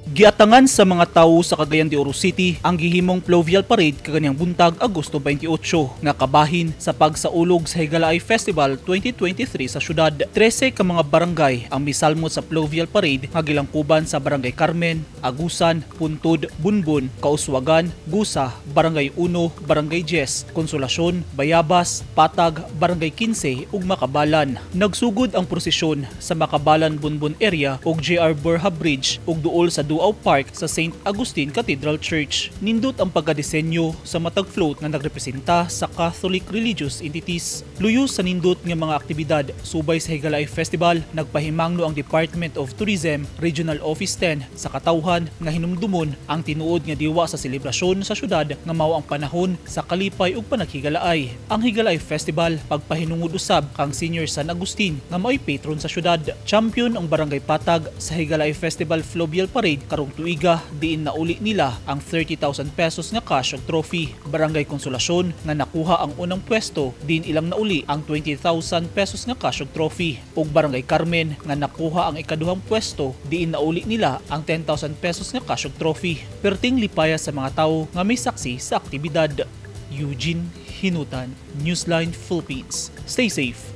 Giatangan sa mga tawo sa Cagayan de Oro City ang gihimong Fluvial Parade kaganihang buntag, Agosto 28, nga kabahin sa pagsaulog sa Higalaay Festival 2023 sa syudad. 13 ka mga barangay ang misalmot sa Fluvial Parade nga gilangkuban sa Barangay Carmen, Agusan, Puntod, Bunbun, Kauswagan, Gusa, Barangay 1, Barangay 10, Consolacion, Bayabas, Patag, Barangay 15 ug Makabalan. Nagsugod ang prosesyon sa Makabalan Bunbun area ug JR Borja Bridge ug duol sa Duaw Park sa St. Agustin Cathedral Church. Nindot ang pagkadisenyo sa matag float nga nagrepresenta sa Catholic religious entities. Luyo sa nindot nga mga aktibidad subay sa Higalaay Festival, nagpahimangno ang Department of Tourism Regional Office 10 sa katawhan nga hinumdumon ang tinuod nga diwa sa selebrasyon sa syudad nga mao ang panahon sa kalipay ug panaghigalaay. Ang Higalaay Festival pagpahinungod usab kang Senior San Agustin nga mao'y patron sa syudad. Champion ang Barangay Patag sa Higalaay Festival Fluvial Parade karong tuiga, diin nauli nila ang 30,000 pesos nga cash ug trophy. Barangay Consolacion nga nakuha ang unang pwesto, diin ilang nauli ang 20,000 pesos nga cash ug trophy. Ug Barangay Carmen nga nakuha ang ikaduhang pwesto, diin nauli nila ang 10,000 pesos nga cash ug trophy. Perting lipaya sa mga tawo nga may saksi sa aktibidad. Eugene Hinutan, Newsline Philippines. Stay safe.